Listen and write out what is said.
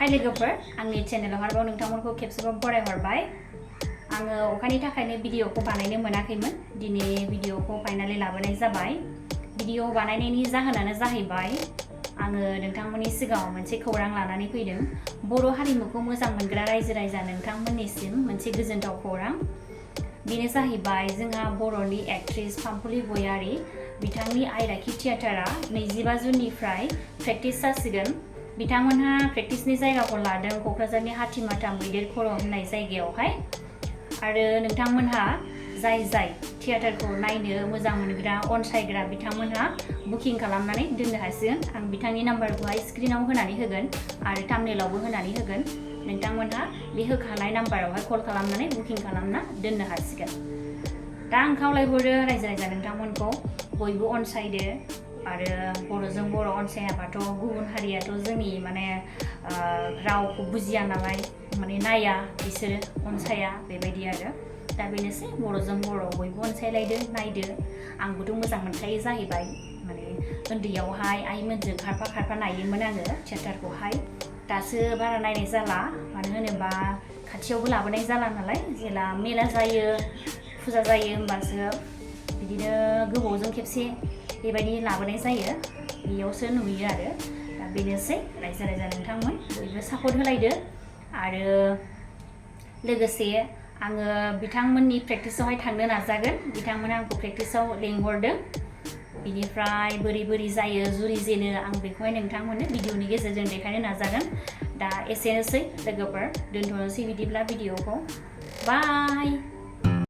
हाय लोगोफोर आंनि चेनेलाव आरोबाव नोंथांमोनखौ खेबसेबाव बरायहरबाय आङो अखानि थाखायनो भिडिअखौ बानायनो मोनाखैमोन दिनै भिडिअखौ फाइनाली लाबोनाय जाबाय भिडिअ बानायनायनि जाहोनानो जाहैबाय आङो नोंथांमोननि सिगाङाव मोनसे खौरां लानानै फैदों बर' हारिमुखौ मोजां मोनग्रा रायजो राजा नोंथांमोननिसिम मोनसे गोजोनथाव खौरां बेनो जाहैबाय जोंहा बर'नि एक्ट्रेस पाम्पुली बयारी बिथांनि आइराखि थिएटारा 25 जुननिफ्राय प्रेक्टिस जासिगोन बिथांमोनहा प्रेक्टिसनि जायगाखौ लादों क'क्राझारनि हाथिमाथा मैदेर खर' होननाय जायगायावहाय आरो नोंथांमोनहा जाय थिएटारखौ नायनो मोजां मोनग्रा अनसायग्रा बिथांमोनहा बुकिं खालामनानै दोननो हासिगोन आं बिथांनि नाम्बारखौहाय स्क्रिनाव होनानै होगोन आरो थाम्बनेलावबो होनानै होगोन नोंथांमोनहा बे होखानाय नाम्बारावहाय कल खालामनानै बुकिं खालामना दोननो हासिगोन दा आं खावलायहरो रायजो राजा नोंथांमोनखौ बयबो अनसायदो आरो बर'जों बर' अनसायाबाथ' गुबुन हारियाथ' जोंनि माने रावखौ बुजिया नालाय माने नाया बिसोरो अनसाया बेबायदि आरो दा बेनोसै बर'जों बर' बयबो अनसायलायदो नायदो आंबोथ' मोजां मोनखायो जाहैबाय माने उन्दैयावहाय आइमोनजों खारफा नायोमोन आङो थिएटारखौहाय दासो बारा नायनाय जाला मानो होनोबा खाथियावबो लाबोनाय जाला नालाय जेला मेला जायो फुजा जायो होमबासो बिदिनो गोबावजों खेबसे बेबायदि लाबोनाय जायो बेयावसो नुयो आरो दा बेनोसै रायजो राजा नोंथांमोन बयबो सापर्ट होलायदो आरो लोगोसे आङो बिथांमोननि प्रेक्टिसावहाय थांनो नाजागोन बिथांमोना आंखौ प्रेक्टिसाव लेंहरदों बिनिफ्राय बोरै जायो जुरिजेनो आं बेखौहाय नोंथांमोननो भिडिअनि गेजेरजों देखायनो नाजागोन दा एसेनोसै लोगोफोर दोनथ'नोसै बिदिब्ला भिडिअखौ बाय